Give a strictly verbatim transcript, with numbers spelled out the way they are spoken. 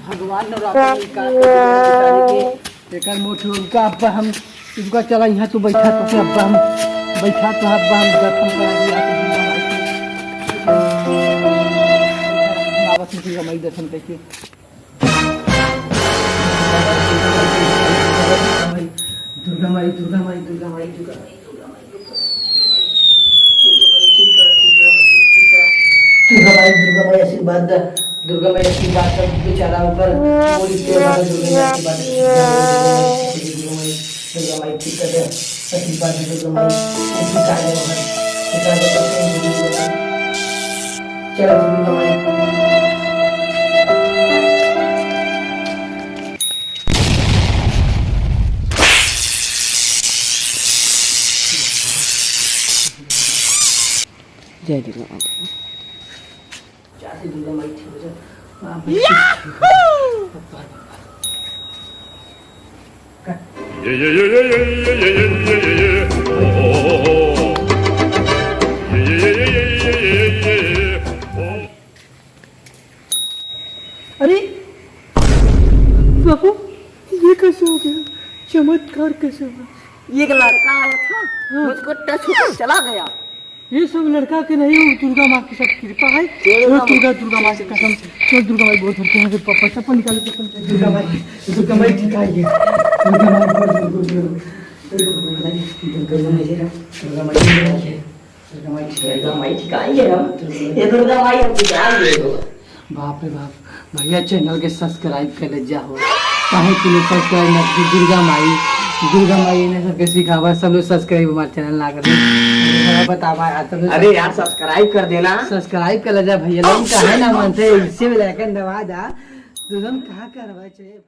भगवान ने रात में का कर दिया बेचारे के। एकर मोट होगा। अब्बा हम, इनका चला यहाँ, तू बैठा, तो अब्बा हम बैठा, तो अब्बा हम दर्शन करा दिया, तो दुर्गा माई के। आवत में दुर्गा माई दर्शन करके। दुर्गा माई, दुर्गा माई, दुर्गा माई, दुर्गा माई, दुर्गा माई, ठीक है, ठीक है, ठीक है। दुर्गा माई, दुर्गा माई आशीर्वाद दा, दुर्गा माई आशीर्वाद दा, बेचारा ऊपर बोली के बाबा दुर्गा माई आशीर्वाद दा, दुर्गा माई, दुर्गा माई, दुर्गा माई ठीक कर दे, आशीर्वाद दे दुर्गा माई, ठीक कर दे बाबा, ठीक कर दे, दुर्गा माई। चलो दुर्गा माई। जय दुर्गा माता। जय दुर्गा माई, ठीक हो जा। बाप रे। अरे बाबू, ये कैसे हो गया? चमत्कार कैसे हुआ? एक लड़का आया था, हाँ। मुझको टच होकर चला गया। ये सब लड़का के नहीं, वो दुर्गा माँ की सब कृपा है। चलो वो ना। दुर्गा, दुर्गा माँ की कसम से। चल दुर्गा माई, बहुत धरते हैं, फिर पापा चप्पल निकालो, चप्पल निकालो। दुर्गा माई, दुर्गा माई ठीक आई है। दुर्गा माई, बहुत धरते हैं। दुर्गा माई, दुर्गा माई, दुर्गा माई, दुर्गा माई। दुर्गा माई ठीक आई है। दुर्गा माई ठीक आई है हम। ये दुर्गा माई हम ठीक आई है। बाप रे बाप, भैया channel के subscribe कर ले जाओ। काहे के लिए subscribe ना की? दुर्गा माई, दुर्गा माई ने सबके सिखावा, सब लोग subscribe हमारे channel ना करें। बतावा यार, सब लोग अरे यार, subscribe कर देना। Subscribe कर ले जा भैया, लोग काहे ना मानते, इससे भी like दबा जा। तो हम कहाँ करवा चाहिए?